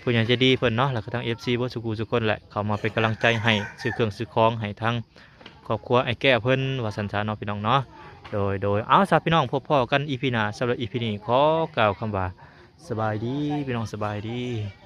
ຜູ້ໃຫຍ່ໃຈດີເພິ່ນເນາະ ແລ້ວກໍທັງ ເອັຟຊີ ເບິດສູ່ຜູ້ສູ່ຄົນແຫຼະ ເຂົ້າມາເປັນກຳລັງໃຈໃຫ້ ຊື້ເຄື່ອງຊື້ຂອງໃຫ້ທາງຄອບຄົວອ້າຍແກ້ວເພິ່ນວ່າຊັ້ນຊະເນາະ ພີ່ນ້ອງເນາະ. ໂດຍ ໂດຍ ເອົາຊະ ພີ່ນ້ອງ ພົບພໍ້ກັນ ອີພີ ໜ້າ. ສຳລັບ ອີພີ ນີ້ ຂໍກ່າວຄຳວ່າ ສະບາຍດີ ພີ່ນ້ອງ ສະບາຍດີ.